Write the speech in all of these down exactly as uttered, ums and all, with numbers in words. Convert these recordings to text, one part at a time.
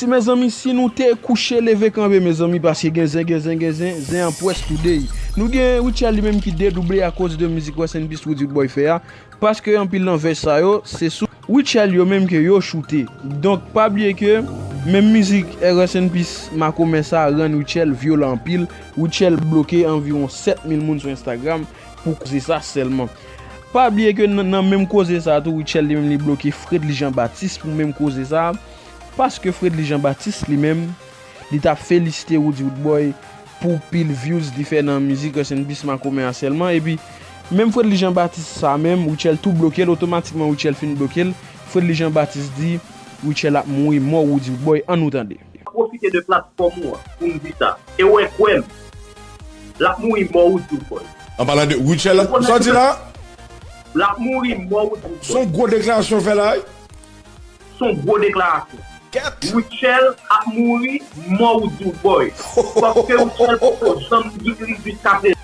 Si, mezanmi, si nou te kouche, leve kanpe, mezanmi, paske gen zen, gen zen, gen zen, zen an pwès today. Nou gen Rutshelle li menm ki dedouble akoz de mizik Rest in Peace Roody Roodboy fè a, paske anpil nan vèj sa yo, se sou Rutshelle yo menm ke yo choute. Donk, pa bliye ke menm mizik Rest in Peace Makomè sa rann Rutshelle vyolan anpil. Rutshelle bloke anviwon sèt mil moun sou Instagram pou koze sa sèlman. Pa bliye ke nan, nan menm koze sa tou, Rutshelle li menm li bloke Fredly Jean Baptiste pou menm koze sa. Paske Fredly Jean Baptiste li menm, li t ap felisite Roody Roodboy pou pil views li fè nan mizik Rest in Peace Makomè a sèlman. Epi, menm Fredly Jean Baptiste sa menm, Rutshelle tou bloke l, otomatikman Rutshelle fin bloke l. Fredly Jean Baptiste di, Rutshelle ap mouri mò Roody Roodboy, ann nou tande. Pwofite de platfòm ou an pou m di sa. E w kwè m, l ap mouri mò Roody Roodboy. An palan de Rutshelle, sa w di la? L ap mouri mò Roody Roodboy. Se yon gwo deklarasyon w fè la, wi. Se yon gwo deklarasyon. Kèt! Rutshelle ap mouri mò Roody Roodboy. Paske Rutshelle poko janm geri jiskaprezan.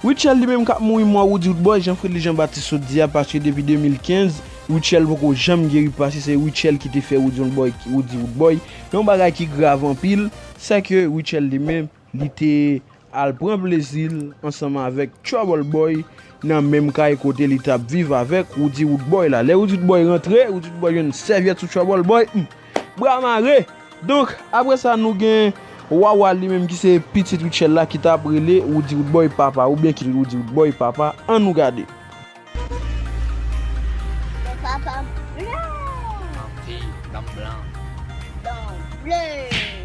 Rutshelle li menm k ap mouri mò Roody Roodboy, jan Fredly Jean Baptiste sot di a, paske depi de mil kenz, Rutshelle poko janm geri, paske se Rutshelle ki te fè Roody Roodboy, Roody Roodboy. Yon bagay ki grav anpil, se ke Rutshelle li menm, li te al pran plezi l ansanm avèk Trouble Boy nan menm kay kote li t ap viv avèk Roody Roodboy la. Lè Roody Roodboy rantre, Roody Roodboy jwenn sèvyèt sou Trouble Boy, hmm, bra mare! Donk, apre sa, nou gen Wawa li menm ki se pitit Rutshelle la ki t ap rele Roody Roodboy papa, oubyen ki rele Roody Roodboy papa. Ann nou gade. Men papa m blan. Anpil, dan m blan. Dan w ble.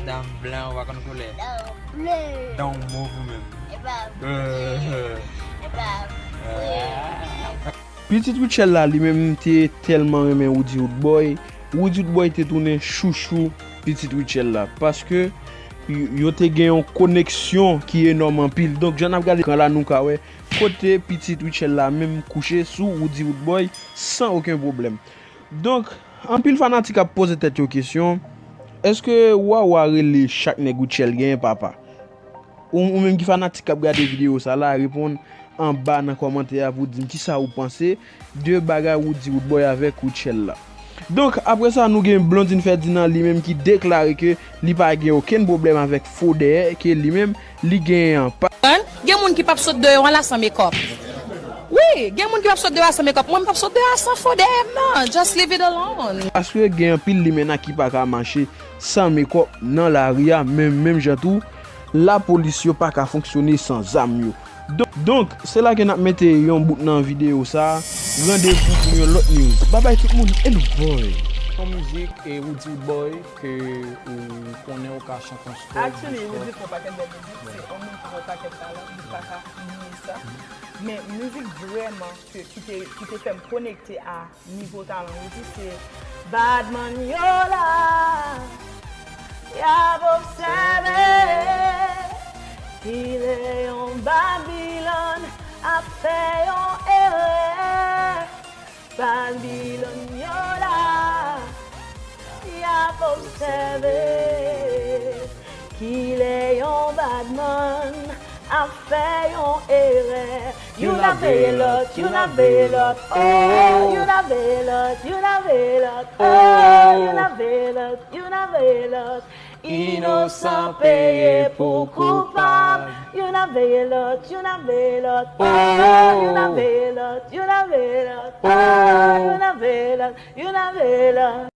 Dan m blan, ou pa konn koulè. Dan w ble. Dan w mov ou menm. E pa vre. Euh. E pa vre. Euh. Pitit Rutshelle la, li menm te tèlman renmen Roody Roodboy. Roody Roodboy te tounen chouchou pitit Rutshelle la. Paske y-, yo te gen yon koneksyon ki enòm anpil. Donk, jan n ap gade ekran la, nou ka wè kote pitit Rutshelle la menm kouche sou Roody Roodboy san okenn pwoblèm. Donk, anpil fanatik ap poze tèt yo kesyon, èske Wawa rele chak nèg Rutshelle genyen papa? Ou, ou menm ki fanatik k ap gade videyo sa la, reponn anba nan kòmantè a pou w di m kisa ou panse de bagay Roody Roodboy avèk Rutshelle la. Donk, apre sa, nou gen Blondine Ferdinand li menm ki deklare ke li pa gen okenn pwoblèm avèk fo dèyè ke li menm li genyen an. Pa- Konprann? Gen moun ki p ap sot deyò an la san mekòp. Wi, gen moun ki p ap sot deyò a san mekòp. Mwen, m p ap sot deyò a san fo dèyè m nan. Just leave it alone. Paske gen anpil limena ki pa ka mache san mekòp nan lari a, men menm jan tou, lapolis yo pa ka fonksyone san zam yo. Donk, donk, se la ke n ap mete yon bout nan videyo sa a. Randevou pou yon lòt news. Babay tout moun, e nou boy. Yon mizik e Roody Roodboy ke ou konnen ou ka chante yon stòk. Actually, Roody fè yon pakèt bèl mizik, se yon moun ki gen yon pakèt talan, li pa ka niye sa. Men mizik vrèman ke, ki te, ki te fè m konekte a nivo talan Roody se Badman yo la, y ap obsève kilè yon Babilòn ap fè yon erè. Babilòn yo la, y ap obsève kilè yon badman ap fè yon erè. Youn ap veye lòt, youn ap veye lòt, oh, youn ap veye lòt, youn ap veye lòt, oh, youn ap veye lòt, youn ap veye lòt. Inosan peye pou koupab. Youn ap veye lòt, youn ap veye lòt, oh, youn ap veye lòt, youn ap veye lòt, oh, youn ap veye lòt, youn ap veye lòt.